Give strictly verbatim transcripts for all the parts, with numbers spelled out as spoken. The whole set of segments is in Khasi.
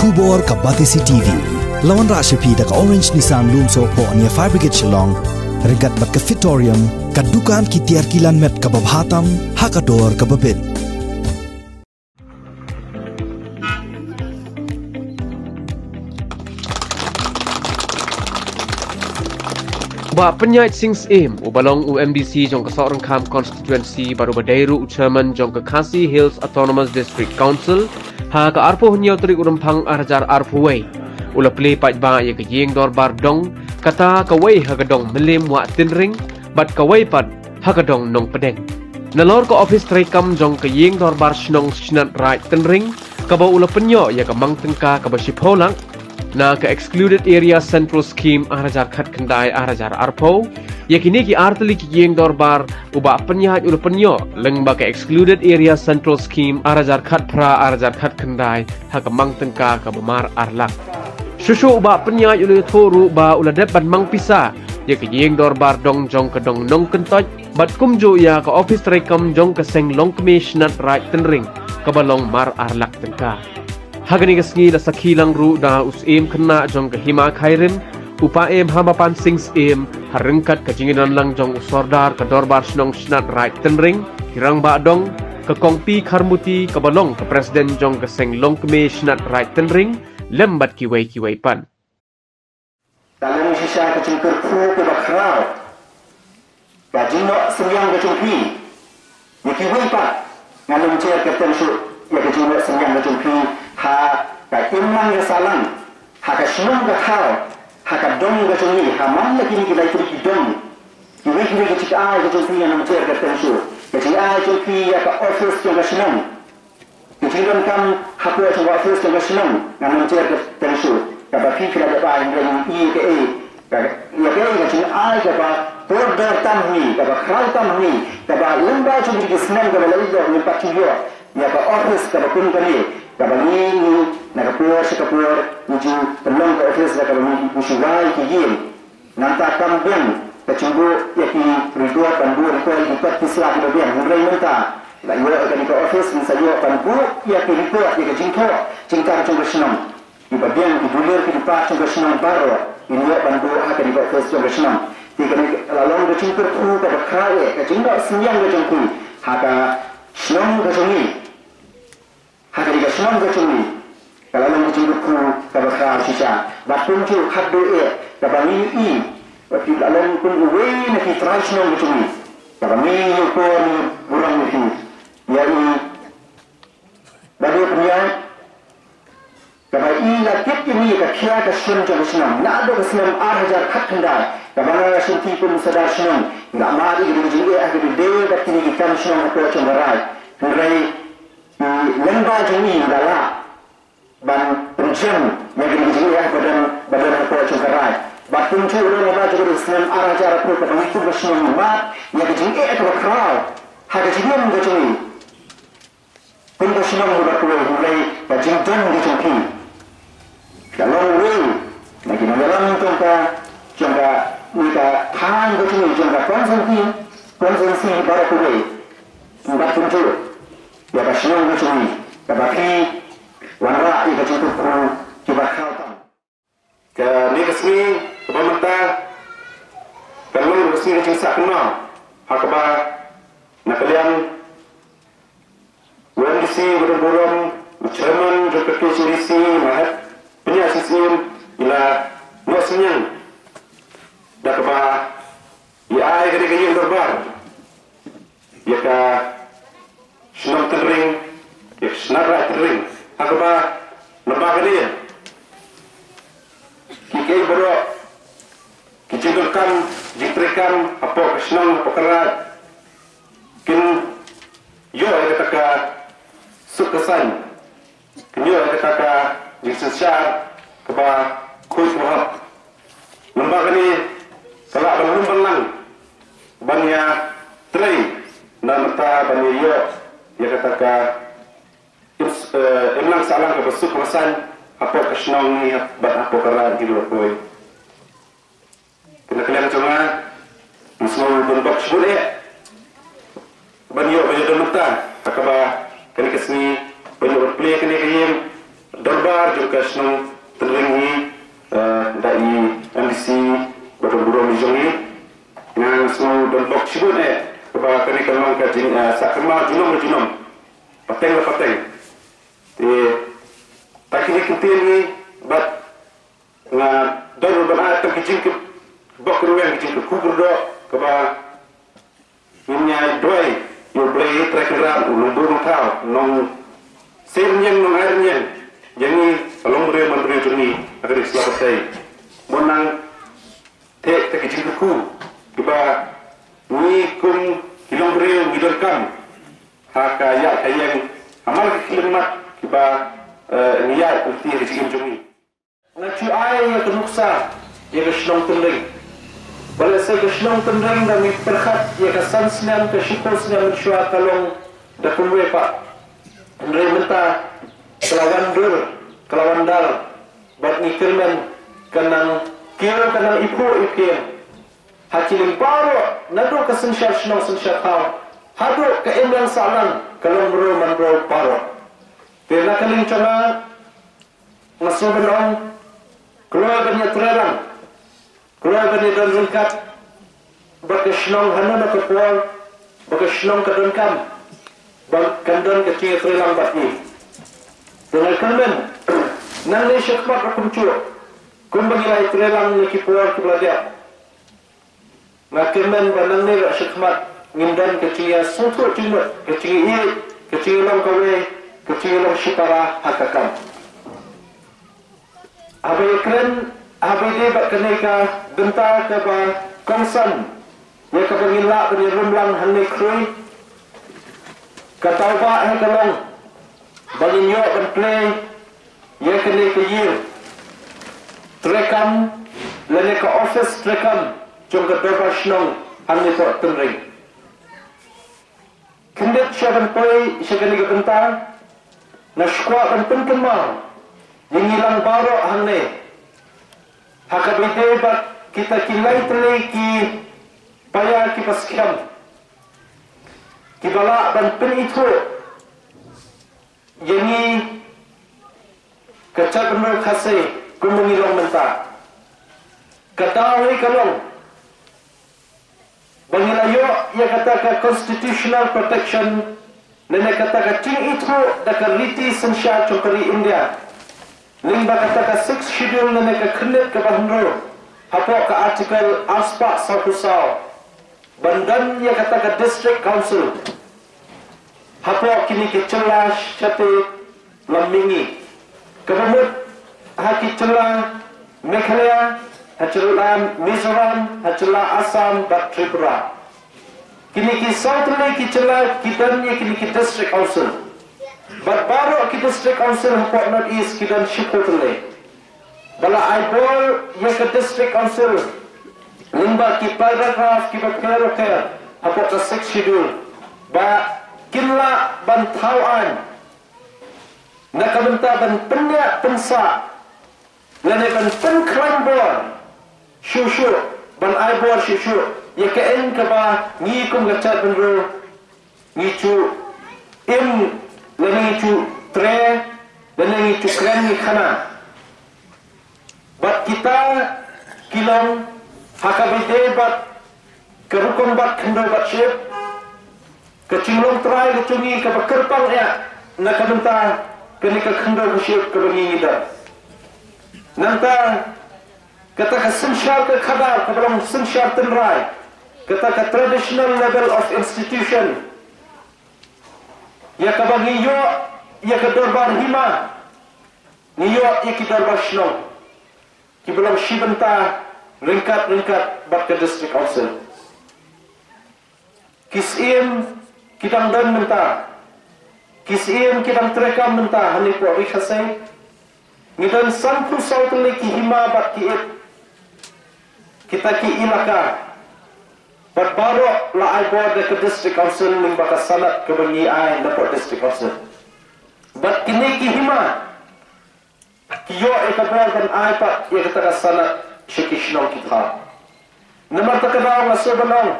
Khubor ka Batesi T V. La wanrah sha phi da ka Orange Nissan Lumsohphoh near Fire Brigade Shillong. Ryngkat bad ka Fitorium, ka dukan ki tiar ki lan met kaba bha tam ha ka dor kaba bit. Bah Pynïaid Sing Syiem, uba long u M D C jong ka Sohryngkham Constituency bad uba dei ruh u Chairman jong ka Khasi Hills Autonomous District Council, ha ka arphew hynñiew tarik u Rymphang ar hajar arphew wei, u la plie paidbah ïa ka ïing dorbar dong, kata kawei ha ka dong Mylliem Wah Tynring bad kawei pat ha ka dong Nongpdeng. Nalor ka ophis treikam jong ka ïing dorbar shnong Shnat Raid Tynring, kaba u la pynïoh ïa ka mang tyngka kaba shiphew lak na ka Excluded Area Central Scheme ar hajar khatkhyndai ar hajar arphew, ïa kine ki artylli ki ïing dorbar u Bah Pynïaid u la pynïoh lyngba ka Excluded Area Central Scheme ar hajar khatphra ar hajar khatkhyndai ha ka mang tyngka kaba mar ar lak. Shuh shuh u Bah Pynïaid u la ïathuh ruh ba u la dep ban mang pisa ïa ka ïing dorbar dong jong ka dong Nongkyntoit bad kumjuh ïa ka ophis treikam jong ka seng longkmie Shnat Raid Tynring, kaba long mar ar lak tyngka. Ha kane ka sngi la sakhi lang ruh da u Syiem Khynnah jong ka Hima Khyrim, u Paiem Hamapan Sing Syiem, ha ryngkat ka jingïadon lang jong u Sordar ka Dorbar Shnong Shnat Raid Tynring, ki rangbah dong, ka Kong P Kharmuti kaba long ka President jong ka seng longkmie Shnat Raid Tynring, lem bad kiwei kiwei pat. Ka long shisha ka jingkyrkhu kaba khraw, ka jingnoh synñiang ka jong phi. Ïa kiwei pat, ngan ym jer kyrteng shuh ïa ka jingnoh synñiang ka jong phi, ha ka imlang ka sahlang, ha ka shnong ka thaw, ha ka dong ka jong ngi, ha man la kine ki lai tylli ki dong. Kiwei kiwei ki jingai ka jong phi ngan ym jer kyrteng shuh. Ka jingai jong phi ïa ka ophis jong ka shnong. Ki jingdonkam hapoh jong ka ophis jong ka shnong, ngan ym jer kyrteng shuh. Kaba phi phi la dep ai, hynrei ngi i kaei, ka, ïa kaei ka jingai kaba kordor tam hangne, kaba khraw tam hangne, kaba lyngba jong ki snem kaba la ïoh, ngim pat ju ïoh ïa ka ophis kaba kum kane, kaba ngi, ngi na ka por sha ka por ngi ju pynlong ka ophis da kaba ngi ju wai ki ïing. Nangta kam biang ka jingbuh ïa ki record, ban buh record ïa ki kot ki sla kiba biang. Hynrei mynta la ïoh ïa kane ka ophis, ngin sa ïoh ban buh ïa ki record ïa ka jingthoh jingtang jong ka shnong. Kiba biang ki dulir ki dkhot jong ka shnong baroh ngin ïoh ban buh ha kane ka ophis jong ka shnong. Te kane ka la long ka jingkyrkhu kaba khraw eh, ka jingnoh synñiang ka jong phi ha ka shnong ka jong ngi. Ha kane ka shnong ka jong ngi, ka la long ka jingkyrkhu kaba khraw shisha. Bad kumjuh khatduh eh, kaba ngi ïohi ba phi la long kum uwei na ki trai shnong ka jong ngi, kaba ngi ïohi por ngi burom ïa phi. Ïa i Bah Pynïaid, kaba i la kit ïa ngi ka khia ka shnong jong ka shnong naduh ka snem ar hajar khatkhyndai, kaba nga shim ti kum sordar shnong, nga mad ïa ka jingeh ha ka dei bad kine ki kam shnong hapoh jong ka raid. Hynrei i lyngba jong i nga lah ban pynjem ïa kine ki jingeh ba don, ba don hapoh jong ka raid. Bad kumjuh ruh lyngba jong ka snem ar hajar arphew kaba ngi kum ka shnong ngi mad ïa ka jingeh kaba khraw ha ka jingim ka jong ngi. Kum ka shnong ngi ba khuid, hynrei ka jingdon ka jong phi ka long uwei na ki nongïalam jong ka, jong kane ka thaiñ ka jong ngi, jong ka constituency, constituency baroh kawei. Bad kumjuh ïa ka shnong ka jong ngi, kaba phi wanrah ïa ka jingkyrkhu kiba khraw tam. Kane ka sngi kaba mynta ka long ka sngi ka jingsah kynmaw, ha kaba na ka liang u M D C uba don burom, u chairman jong ka K H A D C, Bah Pynïaid Sing Syiem, i la noh synñiang da kaba i ai kane ka ïing dorbar ïa ka shnong Tynring, ïa ka Shnat Raid Tynring. Ha kaba, naba kane, ki kei baroh ki jingdonkam, jingtreikam hapoh ka shnong, hapoh ka raid, kin ïoh ïa kata ka suk ka saiñ, kin ïoh ïa kata ka jingsynshar kaba khuid kaba hok. Naba kane, ka lah ban lum ban lang ban ïatrei, na mynta ban ïoh ïa kata ka im, eh, imlang sahlang kaba suk kaba saiñ hapoh ka shnong ngi bad hapoh ka raid ngi ruh. Kane ka liang jong nga, nga sngew don bok shibun eh ban ïoh, ban ïoh don mynta ha kaba kane ka sngi, ban ïoh ban plie kane ka ïing dorbar. jong ka shnong Tynring hi, eh, da i M D C bad u burom jong i. Nga sngew don bok shibun eh kaba kane ka long ka jing, eh, sah kynmaw junom la junom, pateng la pateng. Te ta kine ki ktien hi bad nga don ruh ban ai tang ki jingkyrkhu, bok ruh ki jingkyrkhu kyrdoh kaba ngin ïa duwai ïa U Blei Trai Kynrad, u nongbud nongthaw, nongshah rynïeng nongai rynïeng ïa ngi, ka longbriew manbriew jong ngi ha ka ri Sla Pyrthei. Bun nang te ta ki jingkyrkhu kiba ngi kum ki longbriew ngi donkam ha ka ïaid ka ïeng, ha man la ki khyllipmat kiba, eh, ngi ïaid lynti ha ka jingim jong ngi. Nga shu ai ïa ka nuksa ïa ka shnong Tynring. Balei sa ka shnong Tynring, da ngi pyrkhat ïa ka san snem, ka shiphew snem mynshuwa ka long da kumwei pat. Hynrei mynta ka la wan dur, ka la wan dar, bad ngi kyrmen ka nang kiew, ka nang iphuh iphieng ha ki liang baroh, naduh ka synshar shnong synshar thaw haduh ka imlang sahlang, ka longbriew manbriew baroh. Te na ka liang jong nga, nga sngew ban ong, kloi ban ïatreilang, kloi ban ïadon ryngkat bad ka shnong hano hano ka por ba ka shnong ka donkam, ba kan don ka jingïatreilang bad ngi. Te nga kyrmen nangne shakhmat ruh kumjuh, kumba ngi la ïatreilang na ki por kiba la dep. Nga kyrmen ba nangne ruh shakhmat ngin don ka jingïasngewthuh jingmut, ka jingïeit, ka jingïalong kawei, ka jingïalong shipara ha ka kam. Haba ïakren, haba ïadei bad kane ka bynta kaba kongsan ïa kaba ngin lah ban ïarum lang hangne khrui, ka daw ba ha ka long ba ngin ïoh ban plie ïa kane ka ïing treikam lane ka office treikam jong ka dorbar shnong hangne hapoh Tynring. Khyndiat sha ban poi sha kane ka bynta, nga sngewkwah ban pynkynmaw ïa ngi lang baroh hangne ha kaba ïadei bad kita ki lai tylli ki paia kiba skhem kiba lah ban pynithuh ïa ngi ka jaitbynriew Khasi kumba ngi long mynta. Ka daw hi ka long ba ngi la ïoh ïa kata ka constitutional protection lane kata ka jingithuh da ka riti synshar jong ka ri India lyngba kata ka Sixth Schedule lane ka khyrnit kaba hynriew hapoh ka Article arspah sawphew saw ban don ïa kata ka District Council hapoh kine ki jylla shatei lam mihngi, kaba mut ha ki jylla Meghalaya, ha jylla Mizoram, ha jylla Assam bad Tripura. Kine ki saw tylli ki jylla ki don ïa kine ki District Council. Bad baroh ki District Council hapoh North East ki don shiphew tylli. Ba la ai bor ïa ka District Council lyngba ki paragraph kiba pher bapher hapoh ka Sixth Schedule ba kin lah ban thaw aiñ na ka bynta ban pynïaid pynsah lane ban pynkhlaiñ bor shuh shuh, ban ai bor shuh shuh ïa kaei kaba ngi kum ka jaitbynriew ngi ju im lane ngi ju trei lane ngi ju kren ngi khana. Bad kita ki long ha kaba ïadei bad ka rukom bat khyndew bat shyiap, ka jinglong trai ka jong ngi kaba kyrpang ïa na ka bynta kane ka khyndew ka shyiap kaba ngi ngi don. Nangta kata ka synshar ka khadar kaba long synshar tynrai, kata ka traditional level of institution, ïa kaba ngi ïoh ïa ka dorbar hima, ngi ïoh ïa ki dorbar shnong kiba long shi bynta ryngkat ryngkat bad ka District Council. Ki syiem ki dang don mynta, ki syiem ki dang treikam mynta hangne hapoh Ri Khasi. Ngi don sanphew saw tylli ki hima bad ki it, kita ki ilaka. Bad baroh la ai bor da ka District Council lyngba ka sanad kaba ngi ai na pdeng District Council. Bad kine ki hima ki ïoh ïa ka bor ban ai pat ïa kata ka sanad sha ki shnong ki thaw. Namar kata ka daw nga sngew ban ong,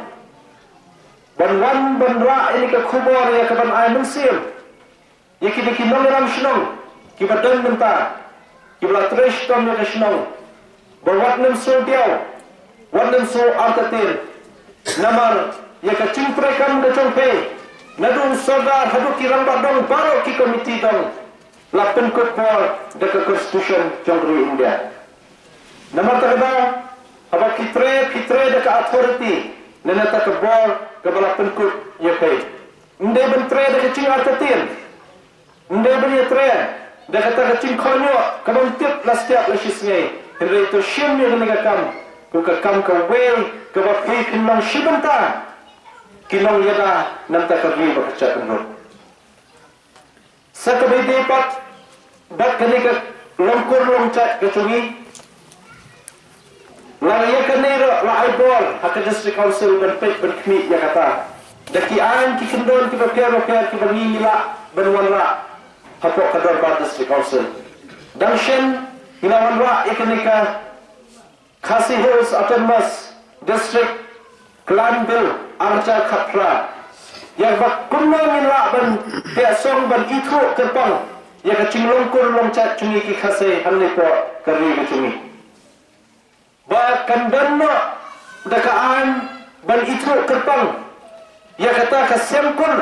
ban wan ban rah ïa kane ka khubor ïa ka ban ai mynsiem ïa kine ki nongïalam shnong kiba don mynta, kiba la trei shitom ïa ka shnong, ba wat nym sngewdiaw, wat nym sngew artatien. Namar ïa ka jingtrei kam ka jong phi, naduh u sordar haduh ki rangbah dong baroh, ki komiti dong, la pynkut bor da ka Constitution jong ka ri India. Namar kata ka daw, haba phi trei, phi trei da ka authority, lane da ka bor kaba la pynkut ïa phi. Ym dei ban trei da ka jingartatien. Ym dei ban ïa trei da kata ka jingkohnguh kaba ym tip la step la shisngi. Hynrei to shim ïa kane ka kam kum ka kam kawei kaba phi phin long shi bynta, ki nongïada na ka ri bad ka jaitbynriew. Sa kaba ïadei pat bad kane ka long kur long jait ka jong ngi, la ïa kane ruh la ai bor ha ka District Council ban peit ban khmih ïa kata da ki aiñ ki kyndon kiba pher bapher kiba ngi ngi lah ban wanrah hapoh ka dorbar District Council. Dang shen ngi la wanrah ïa kane ka Khasi Hills Autonomous District Clan Bill ar hajar khatphra, ïa ba kumno ngin lah ban pyrshang ban ithuh kyrpang ïa ka jinglong kur long jait jong ngi ki Khasi hangne hapoh ka ri ka jong ngi. Ba kan don noh da ka aiñ ban ithuh kyrpang ïa kata ka seng kur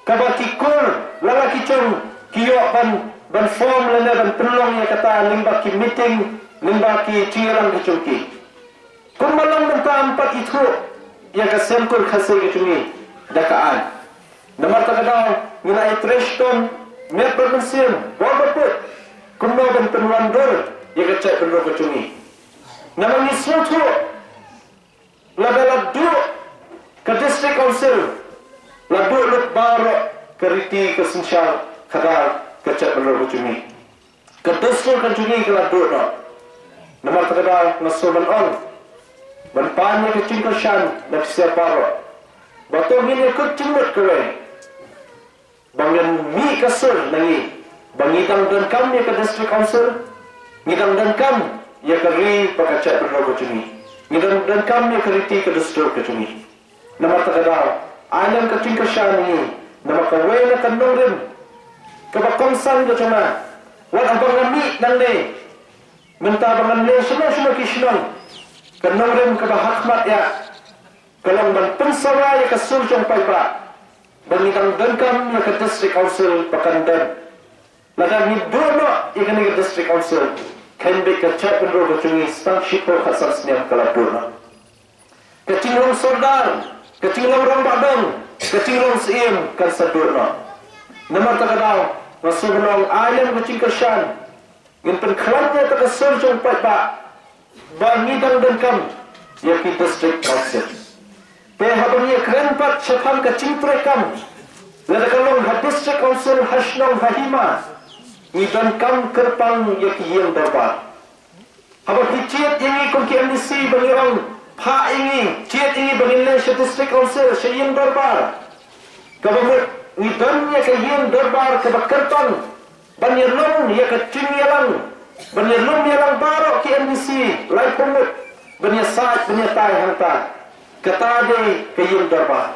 kaba ki kur lane ki jong ki ïoh ban, ban form lane ban pynlong ïa kata lyngba ki meeting, lyngba ki jingïalang ki jong ki. Kumba long mynta ym pat ithuh ïa ka seng kur Khasi ka jong ngi da ka aiñ. Namar kata ka daw ngi la ïatrei shitom met bad mynsiem, bor bad buit, kumno ban pynwandur ïa ka jaitbynriew ka jong ngi. Namar ngi sngewthuh lada la duh ka District Council, la duh lut baroh ka riti ka synshar khadar ka jaitbynriew ka jong ngi. Ka dustur ka jong ngi ka la duh noh. Namar kata ka daw nga sngew ban ong, ban pan ïa ka jingkyrshan na phi baroh, ba to ngin ïa kut jingmut kawei, ba ngin mih ka sur na ngi ba ngi dang donkam ïa ka District Council, ngi dang donkam ïa ka ri bad ka jaitbynriew ka jong ngi, ngi dang donkam ïa ka riti ka dustur ka jong ngi. Namar kata ka daw ai lem ka jingkyrshan na ngi, namar kawei na ka nongrim kaba kongsan ka jong nga, wat haba nga mih nangne mynta ba ngan leit shano shano ki shnong, ka nongrim kaba hakhmat ïa ka long ban pynsawa ïa ka sur jong paidbah ba ngi dang donkam ïa ka District Council ba kan don. Lada ngi duh noh ïa kane ka District Council, kan bit ka jaitbynriew ka jong ngi sa tang shiphew khatsan snem ka la duh noh. Ka jinglong sordar, ka jinglong rangbah dong, ka jinglong syiem kan sa duh noh. Namar kata ka daw nga sngew ban ong ai lem ka jingkyrshan, ngin pynkhlaiñ ïa ka sur jong paidbah ba ngi dang donkam ïa ki District Council. Te haba ngi ïakren pat shaphang ka jingtrei kam, lada ka long ha District Council, ha shnong, ha hima, ngi donkam kyrpang ïa ki ïing dorbar. Haba phi jied ïa ngi kum ki M D C ba ngi ong phah ïa ngi, jied ïa ngi ba ngin leit sha District Council, sha ïing dorbar, kaba mut ngi don ïa ka ïing dorbar kaba kyrpang ban ïalum ïa ka jingïalang, ban ïalum ïalang baroh ki M D C laiphew ngut, ban ïasaid ban ïatai hangta. Kata dei ka ïing dorbar.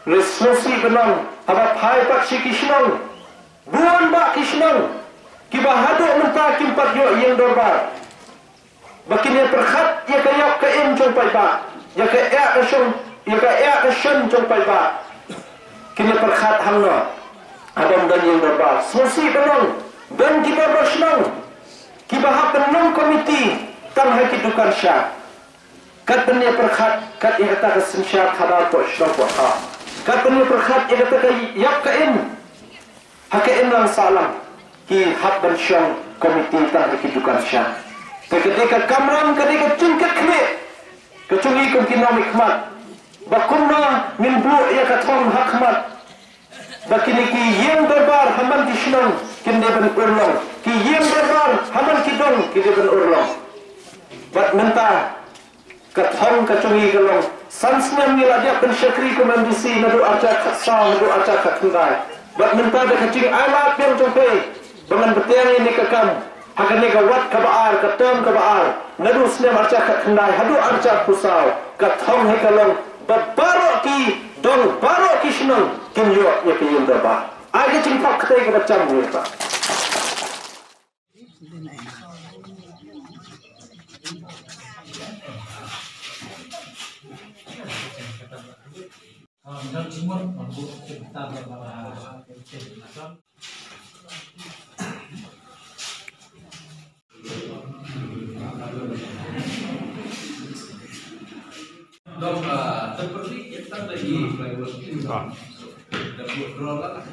Hynrei sngewsih ban ong, haba phai pat sha ki shnong, bun bah ki shnong kiba haduh mynta kim pat ïoh ïing dorbar. Ba kin ïa pyrkhat ïa ka ïap ka im jong paidbah, ïa ka ïap ka shon, ïa ka ïap ka shon jong paidbah. Kin ïa pyrkhat hangno? Haba ym don ïing dorbar. Sngewsih ban ong, don ki dorbar shnong kiba hap ban long komiti tang ha ki dukan sha. Kat ban ïa pyrkhat kat ïa kata ka synshar khadar poh shnong poh thaw, kat ban ïa pyrkhat ïa kata ka ïap ka im ha ka imlang sahlang, ki hap ban shong komiti tang ha ki dukan sha. Te ka dei ka kamram, ka dei ka jingkitkhlieh ka jong ngi kum ki nongmihkhmat, ba kumno ngin buh ïa ka thong ha khmat ba kine ki ïing dorbar ha man ki shnong kin dei ban urlong, ki ïing dorbar ha man ki dong ki dei ban urlong. Bad mynta ka thong ka jong ngi ka long, san snem ngi la dep ban shakri kum M D C, naduh ar hajar khatsaw haduh ar hajar khatkhyndai. Bad mynta da ka jingailad biang jong phi ba ngan bteng ïa kane ka kam ha kane ka wat kaba ar, ka term kaba ar, naduh snem ar hajar khatkhyndai haduh ar hajar arphew saw, ka thong hi ka long ba baroh ki dong, baroh ki shnong kin ïoh ïa ka ïing dorbar. Ai ka jingthap kti kaba jam ïa ka. Donc, euh, t'as pris le temps de y prévoir. Ah. De withdraw là.